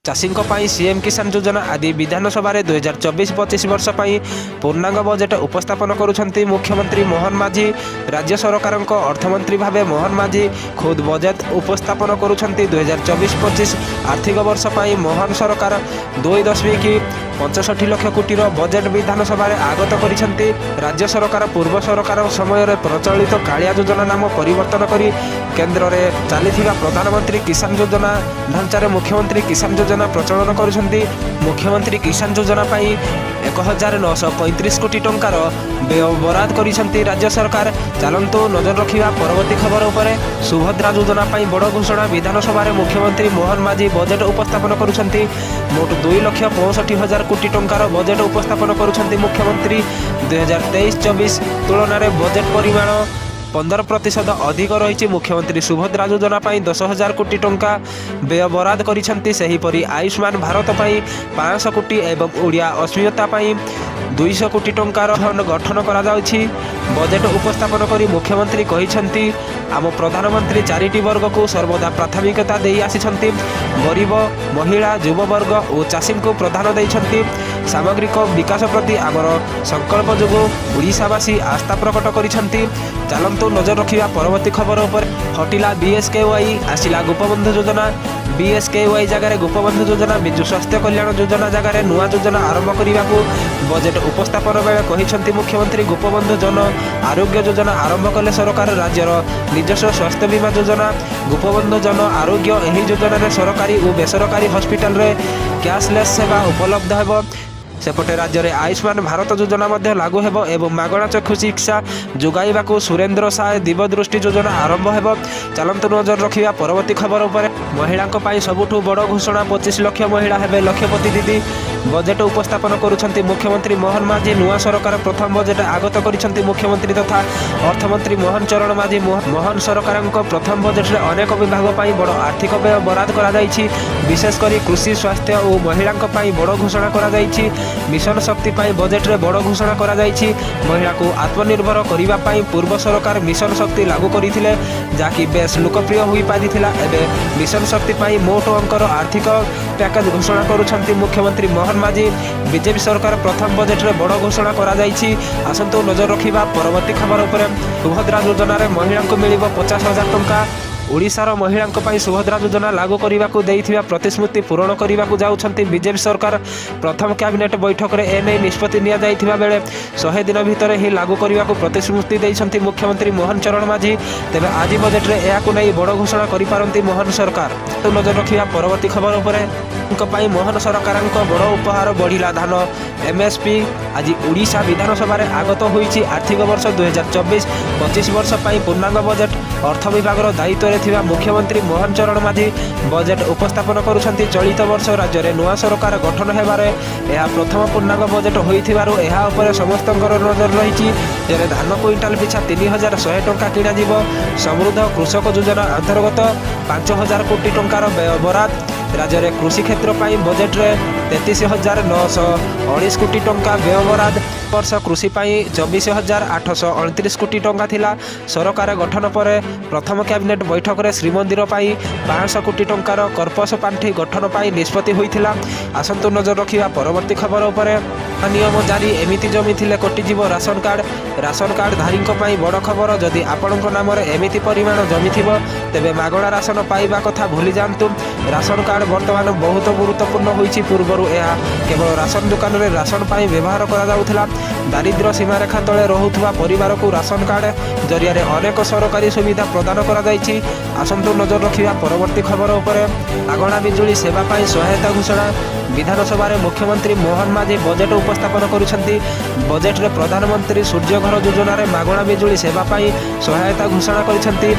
ଚାଷୀଙ୍କ ପାଇଁ ସିଏମ୍ କିଷାନ ଯୋଜନା ଆଦି। ବିଧାନସଭାରେ 2024-25 ବର୍ଷ ପାଇଁ ପୂର୍ଣ୍ଣାଙ୍ଗ ବଜେଟ୍ ଉପସ୍ଥାପନ କରୁଛନ୍ତି ମୁଖ୍ୟମନ୍ତ୍ରୀ ମୋହନ ମାଝୀ। ରାଜ୍ୟ ସରକାରଙ୍କ ଅର୍ଥମନ୍ତ୍ରୀ ଭାବେ ମୋହନ ମାଝୀ ଖୋଦ୍ ବଜେଟ୍ ଉପସ୍ଥାପନ କରୁଛନ୍ତି। 2024-25 ଆର୍ଥିକ ବର୍ଷ ପାଇଁ ମୋହନ ସରକାର 2.65 ଲକ୍ଷ କୋଟିର ବଜେଟ୍ ବିଧାନସଭାରେ ଆଗତ କରିଛନ୍ତି। ରାଜ୍ୟ ସରକାର ପୂର୍ବ ସରକାର ସମୟରେ ପ୍ରଚଳିତ କାଳିଆ ଯୋଜନା ନାମ ପରିବର୍ତ୍ତନ କରି କେନ୍ଦ୍ରରେ ଚାଲିଥିବା ପ୍ରଧାନମନ୍ତ୍ରୀ କିଷାନ ଯୋଜନା ଢାଞ୍ଚାରେ ମୁଖ୍ୟମନ୍ତ୍ରୀ କିଷାନ ଯୋଜନା ପ୍ରଚଳନ କରୁଛନ୍ତି। ମୁଖ୍ୟମନ୍ତ୍ରୀ କିଷାନ ଯୋଜନା ପାଇଁ 1935 କୋଟି ଟଙ୍କାର ବ୍ୟୟ ବରାଦ କରିଛନ୍ତି ରାଜ୍ୟ ସରକାର। ଚାଲନ୍ତୁ ନଜର ରଖିବା ପରବର୍ତ୍ତୀ ଖବର ଉପରେ। ସୁଭଦ୍ରା ଯୋଜନା ପାଇଁ ବଡ଼ ଘୋଷଣା। ବିଧାନସଭାରେ ମୁଖ୍ୟମନ୍ତ୍ରୀ ମୋହନ ମାଝୀ ବଜେଟ୍ ଉପସ୍ଥାପନ କରୁଛନ୍ତି। ମୋଟ 2,65,000 କୋଟି ଟଙ୍କାର ବଜେଟ୍ ଉପସ୍ଥାପନ କରୁଛନ୍ତି ମୁଖ୍ୟମନ୍ତ୍ରୀ। 2023-24 ତୁଳନାରେ ବଜେଟ୍ ପରିମାଣ 15% ଅଧିକ ରହିଛି। ମୁଖ୍ୟମନ୍ତ୍ରୀ ସୁଭଦ୍ରା ଯୋଜନା ପାଇଁ 10,000 କୋଟି ଟଙ୍କା ବ୍ୟୟ ବରାଦ କରିଛନ୍ତି। ସେହିପରି ଆୟୁଷ୍ମାନ ଭାରତ ପାଇଁ 500 କୋଟି ଏବଂ ଓଡ଼ିଆ ଅସ୍ମିତା ପାଇଁ 200 କୋଟି ଟଙ୍କାର ଫଣ୍ଡ ଗଠନ କରାଯାଉଛି। ବଜେଟ୍ ଉପସ୍ଥାପନ କରି ମୁଖ୍ୟମନ୍ତ୍ରୀ କହିଛନ୍ତି, ଆମ ପ୍ରଧାନମନ୍ତ୍ରୀ ଚାରିଟି ବର୍ଗକୁ ସର୍ବଦା ପ୍ରାଥମିକତା ଦେଇ ଆସିଛନ୍ତି। ଗରିବ, ମହିଳା, ଯୁବବର୍ଗ ଓ ଚାଷୀଙ୍କୁ ପ୍ରାଧାନ୍ୟ ଦେଇଛନ୍ତି। ସାମଗ୍ରିକ ବିକାଶ ପ୍ରତି ଆମର ସଂକଳ୍ପ ଯୋଗୁଁ ଓଡ଼ିଶାବାସୀ ଆସ୍ଥା ପ୍ରକଟ କରିଛନ୍ତି। ଚାଲନ୍ତୁ ନଜର ରଖିବା ପରବର୍ତ୍ତୀ ଖବର ଉପରେ। ହଟିଲା ବିଏସ୍କେୱାଇ, ଆସିଲା ଗୋପବନ୍ଧୁ ଯୋଜନା। ବିଏସ୍କେୱାଇ ଜାଗାରେ ଗୋପବନ୍ଧୁ ଯୋଜନା, ବିଜୁ ସ୍ୱାସ୍ଥ୍ୟ କଲ୍ୟାଣ ଯୋଜନା ଜାଗାରେ ନୂଆ ଯୋଜନା ଆରମ୍ଭ କରିବାକୁ ବଜେଟ୍ ଉପସ୍ଥାପନ ବେଳେ କହିଛନ୍ତି ମୁଖ୍ୟମନ୍ତ୍ରୀ। ଗୋପବନ୍ଧୁ ଜନ ଆରୋଗ୍ୟ ଯୋଜନା ଆରମ୍ଭ କଲେ ସରକାର। ରାଜ୍ୟର ନିଜସ୍ୱ ସ୍ୱାସ୍ଥ୍ୟ ବୀମା ଯୋଜନା ଗୋପବନ୍ଧୁ ଜନ ଆରୋଗ୍ୟ। ଏହି ଯୋଜନାରେ ସରକାରୀ ଓ ବେସରକାରୀ ହସ୍ପିଟାଲରେ କ୍ୟାସଲେସ୍ ସେବା ଉପଲବ୍ଧ ହେବ। ସେପଟେ ରାଜ୍ୟରେ ଆୟୁଷ୍ମାନ ଭାରତ ଯୋଜନା ମଧ୍ୟ ଲାଗୁ ହେବ ଏବଂ ମାଗଣା ଚକ୍ଷୁ ଚିକିତ୍ସା ଯୋଗାଇବାକୁ ସୁରେନ୍ଦ୍ର ସାଏ ଦିବ୍ୟଦୃଷ୍ଟି ଯୋଜନା ଆରମ୍ଭ ହେବ। ଚାଲନ୍ତୁ ନଜର ରଖିବା ପରବର୍ତ୍ତୀ ଖବର ଉପରେ। ମହିଳାଙ୍କ ପାଇଁ ସବୁଠୁ ବଡ଼ ଘୋଷଣା। 25 ଲକ୍ଷ ମହିଳା ହେବେ ଲକ୍ଷପତି ଦିଦି। ବଜେଟ୍ ଉପସ୍ଥାପନ କରୁଛନ୍ତି ମୁଖ୍ୟମନ୍ତ୍ରୀ ମୋହନ ମାଝୀ। ନୂଆ ସରକାର ପ୍ରଥମ ବଜେଟ୍ ଆଗତ କରିଛନ୍ତି ମୁଖ୍ୟମନ୍ତ୍ରୀ ତଥା ଅର୍ଥମନ୍ତ୍ରୀ ମୋହନ ଚରଣ ମାଝୀ। ମୋହନ ସରକାରଙ୍କ ପ୍ରଥମ ବଜେଟ୍ରେ ଅନେକ ବିଭାଗ ପାଇଁ ବଡ଼ ଆର୍ଥିକ ବ୍ୟୟ ବରାଦ କରାଯାଇଛି। ବିଶେଷ କରି କୃଷି, ସ୍ୱାସ୍ଥ୍ୟ ଓ ମହିଳାଙ୍କ ପାଇଁ ବଡ଼ ଘୋଷଣା କରାଯାଇଛି। ମିଶନ ଶକ୍ତି ପାଇଁ ବଜେଟ୍ରେ ବଡ଼ ଘୋଷଣା କରାଯାଇଛି। ମହିଳାକୁ ଆତ୍ମନିର୍ଭର କରିବା ପାଇଁ ପୂର୍ବ ସରକାର ମିଶନ ଶକ୍ତି ଲାଗୁ କରିଥିଲେ, ଯାହାକି ବେଶ୍ ଲୋକପ୍ରିୟ ହୋଇପାରିଥିଲା। ଏବେ ମିଶନ ଶକ୍ତି ପାଇଁ ମୋଟ ଅଙ୍କର ଆର୍ଥିକ ପ୍ୟାକେଜ ଘୋଷଣା କରୁଛନ୍ତି ମୁଖ୍ୟମନ୍ତ୍ରୀ ମୋହନ ମାଝୀ। ବିଜେପି ସରକାର ପ୍ରଥମ ବଜେଟ୍ରେ ବଡ଼ ଘୋଷଣା କରାଯାଇଛି। ଆସନ୍ତୁ ନଜର ରଖିବା ପରବର୍ତ୍ତୀ ଖବର ଉପରେ। ସୁଭଦ୍ରା ଯୋଜନାରେ ମହିଳାଙ୍କୁ ମିଳିବ 50,000 ଟଙ୍କା। ଓଡ଼ିଶାର ମହିଳାଙ୍କ ପାଇଁ ସୁଭଦ୍ରା ଯୋଜନା ଲାଗୁ କରିବାକୁ ଦେଇଥିବା ପ୍ରତିଶ୍ରୁତି ପୂରଣ କରିବାକୁ ଯାଉଛନ୍ତି ବିଜେପି ସରକାର। ପ୍ରଥମ କ୍ୟାବିନେଟ୍ ବୈଠକରେ ଏନେଇ ନିଷ୍ପତ୍ତି ନିଆଯାଇଥିବା ବେଳେ 100 ଦିନ ଭିତରେ ହିଁ ଲାଗୁ କରିବାକୁ ପ୍ରତିଶ୍ରୁତି ଦେଇଛନ୍ତି ମୁଖ୍ୟମନ୍ତ୍ରୀ ମୋହନ ଚରଣ ମାଝୀ। ତେବେ ଆଜି ବଜେଟ୍ରେ ଏହାକୁ ନେଇ ବଡ଼ ଘୋଷଣା କରିପାରନ୍ତି ମୋହନ ସରକାର। ନଜର ରଖିବା ପରବର୍ତ୍ତୀ ଖବର ଉପରେ। ଙ୍କ ପାଇଁ ମୋହନ ସରକାରଙ୍କ ବଡ଼ ଉପହାର। ବଢ଼ିଲା ଧାନ ଏମ୍ଏସ୍ପି। ଆଜି ଓଡ଼ିଶା ବିଧାନସଭାରେ ଆଗତ ହୋଇଛି ଆର୍ଥିକ ବର୍ଷ 2024-25 ବର୍ଷ ପାଇଁ ପୂର୍ଣ୍ଣାଙ୍ଗ ବଜେଟ୍। ଅର୍ଥ ବିଭାଗର ଦାୟିତ୍ୱରେ ଥିବା ମୁଖ୍ୟମନ୍ତ୍ରୀ ମୋହନ ଚରଣ ମାଝୀ ବଜେଟ୍ ଉପସ୍ଥାପନ କରୁଛନ୍ତି। ଚଳିତ ବର୍ଷ ରାଜ୍ୟରେ ନୂଆ ସରକାର ଗଠନ ହେବାରେ ଏହା ପ୍ରଥମ ପୂର୍ଣ୍ଣାଙ୍ଗ ବଜେଟ୍ ହୋଇଥିବାରୁ ଏହା ଉପରେ ସମସ୍ତଙ୍କର ନଜର ରହିଛି। ରାଜ୍ୟରେ ଧାନ କୁଇଣ୍ଟାଲ ପିଛା 3100 ଟଙ୍କା କିଣାଯିବ। ସମୃଦ୍ଧ କୃଷକ ଯୋଜନା ଅନ୍ତର୍ଗତ 5000 କୋଟି ଟଙ୍କାର ବ୍ୟୟ ବରାଦ। ରାଜ୍ୟରେ କୃଷି କ୍ଷେତ୍ର ପାଇଁ ବଜେଟ୍ରେ 33,919 କୋଟି ଟଙ୍କା ବ୍ୟୟ ବରାଦ। ବର୍ଷ କୃଷି ପାଇଁ 24,829 କୋଟି ଟଙ୍କା ଥିଲା। ସରକାର ଗଠନ ପରେ ପ୍ରଥମ କ୍ୟାବିନେଟ୍ ବୈଠକରେ ଶ୍ରୀମନ୍ଦିର ପାଇଁ 500 କୋଟି ଟଙ୍କାର କର୍ପସ ପାଣ୍ଠି ଗଠନ ପାଇଁ ନିଷ୍ପତ୍ତି ହୋଇଥିଲା। ଆସନ୍ତୁ ନଜର ରଖିବା ପରବର୍ତ୍ତୀ ଖବର ଉପରେ। ନିୟମ ଜାରି, ଏମିତି ଜମି ଥିଲେ କଟିଯିବ ରାସନ କାର୍ଡ଼। ରାସନ କାର୍ଡ଼ଧାରୀଙ୍କ ପାଇଁ ବଡ଼ ଖବର। ଯଦି ଆପଣଙ୍କ ନାମରେ ଏମିତି ପରିମାଣ ଜମି ଥିବ, ତେବେ ମାଗଣା ରାସନ ପାଇବା କଥା ଭୁଲି ଯାଆନ୍ତୁ। ରାସନ କାର୍ଡ଼ ବର୍ତ୍ତମାନ ବହୁତ ଗୁରୁତ୍ୱପୂର୍ଣ୍ଣ ହୋଇଛି। ପୂର୍ବରୁ ଏହା କେବଳ ରାସନ ଦୋକାନରେ ରାସନ ପାଇଁ ବ୍ୟବହାର କରାଯାଉଥିଲା। ଦାରିଦ୍ର୍ୟ ସୀମାରେଖା ତଳେ ରହୁଥିବା ପରିବାରକୁ ରାସନ କାର୍ଡ଼ ଜରିଆରେ ଅନେକ ସରକାରୀ ସୁବିଧା ପ୍ରଦାନ କରାଯାଇଛି। ଆସନ୍ତୁ ନଜର ରଖିବା ପରବର୍ତ୍ତୀ ଖବର ଉପରେ। ମାଗଣା ବିଜୁଳି ସେବା ପାଇଁ ସହାୟତା ଘୋଷଣା। ବିଧାନସଭାରେ ମୁଖ୍ୟମନ୍ତ୍ରୀ ମୋହନ ମାଝୀ ବଜେଟ୍ ଉପସ୍ଥାପନ କରୁଛନ୍ତି। ବଜେଟ୍ରେ ପ୍ରଧାନମନ୍ତ୍ରୀ ସୂର୍ଯ୍ୟଘର ଯୋଜନାରେ ମାଗଣା ବିଜୁଳି ସେବା ପାଇଁ ସହାୟତା ଘୋଷଣା କରିଛନ୍ତି।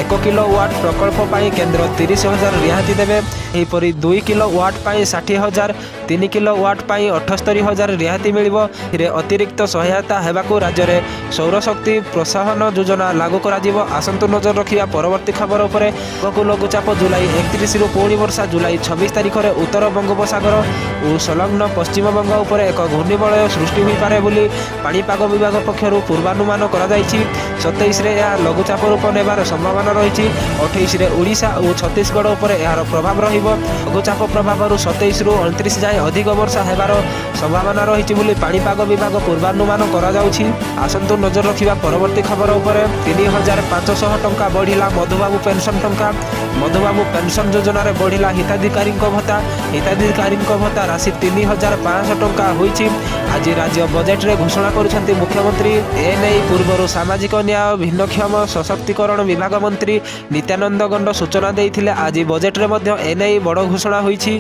1 କିଲୋ ୱାଟ୍ ପ୍ରକଳ୍ପ ପାଇଁ କେନ୍ଦ୍ର 30,000 ରିହାତି ଦେବେ। ଏହିପରି 2 କିଲୋ ୱାଟ୍ ପାଇଁ 60,000, 3 କିଲୋ ୱାଟ୍ ପାଇଁ 78,000 ରିହାତି ମିଳିବ। ଏଥିରେ ଅତିରିକ୍ତ ସହାୟତା ହେବାକୁ ରାଜ୍ୟରେ ସୌରଶକ୍ତି ପ୍ରୋତ୍ସାହନ ଯୋଜନା ଲାଗୁ କରାଯିବ। ଆସନ୍ତୁ ନଜର ରଖିବା ପରବର୍ତ୍ତୀ ଖବର ଉପରେ। ଆଗକୁ ଲଘୁଚାପ। ଜୁଲାଇ 31ରୁ ପୁଣି ବର୍ଷା। ଜୁଲାଇ 26 ତାରିଖରେ ଉତ୍ତର ବଙ୍ଗୋପସାଗର ଓ ସଂଲଗ୍ନ ପଶ୍ଚିମବଙ୍ଗ ଉପରେ ଏକ ଘୂର୍ଣ୍ଣିବଳୟ ସୃଷ୍ଟି ହୋଇପାରେ ବୋଲି ପାଣିପାଗ ବିଭାଗ ପକ୍ଷରୁ ପୂର୍ବାନୁମାନ କରାଯାଇଛି। 27ରେ ଏହା ଲଘୁଚାପ ରୂପ ନେବାର ସମ୍ଭାବନା ରହିଛି। 28ରେ ଓଡ଼ିଶା ଓ ଛତିଶଗଡ଼ ଉପରେ ଏହାର ପ୍ରଭାବ ରହିବ। ଲଘୁଚାପ ପ୍ରଭାବରୁ 27ରୁ 29 ଯାଏଁ ଅଧିକ ବର୍ଷା ହେବାର ସମ୍ଭାବନା ରହିଛି ବୋଲି ପାଣିପାଗ ବିଭାଗ ପୂର୍ବାନୁମାନ କରାଯାଉଛି। ଆସନ୍ତୁ ନଜର ରଖିବା ପରବର୍ତ୍ତୀ ଖବର ଉପରେ। 3500 ଟଙ୍କା ବଢ଼ିଲା ମଧୁବାବୁ ପେନ୍ସନ୍ ଟଙ୍କା। ମଧୁବାବୁ ପେନ୍ସନ୍ ଯୋଜନାରେ ବଢ଼ିଲା ହିତାଧିକାରୀଙ୍କ ଭତ୍ତା। ହିତାଧିକାରୀଙ୍କ ଭତ୍ତା ରାଶି 3500 ଟଙ୍କା ହୋଇଛି। ଆଜି ରାଜ୍ୟ ବଜେଟରେ ଘୋଷଣା କରୁଛନ୍ତି ମୁଖ୍ୟମନ୍ତ୍ରୀ। ଏନେଇ ପୂର୍ବରୁ ସାମାଜିକ ନ୍ୟାୟ, ଭିନ୍ନକ୍ଷମ ସଶକ୍ତିକରଣ ବିଭାଗ ମନ୍ତ୍ରୀ ନିତ୍ୟାନନ୍ଦ ଗଣ୍ଡ ସୂଚନା ଦେଇଥିଲେ। ଆଜି ବଜେଟରେ ମଧ୍ୟ ଏନେଇ ବଡ଼ ଘୋଷଣା ହୋଇଛି।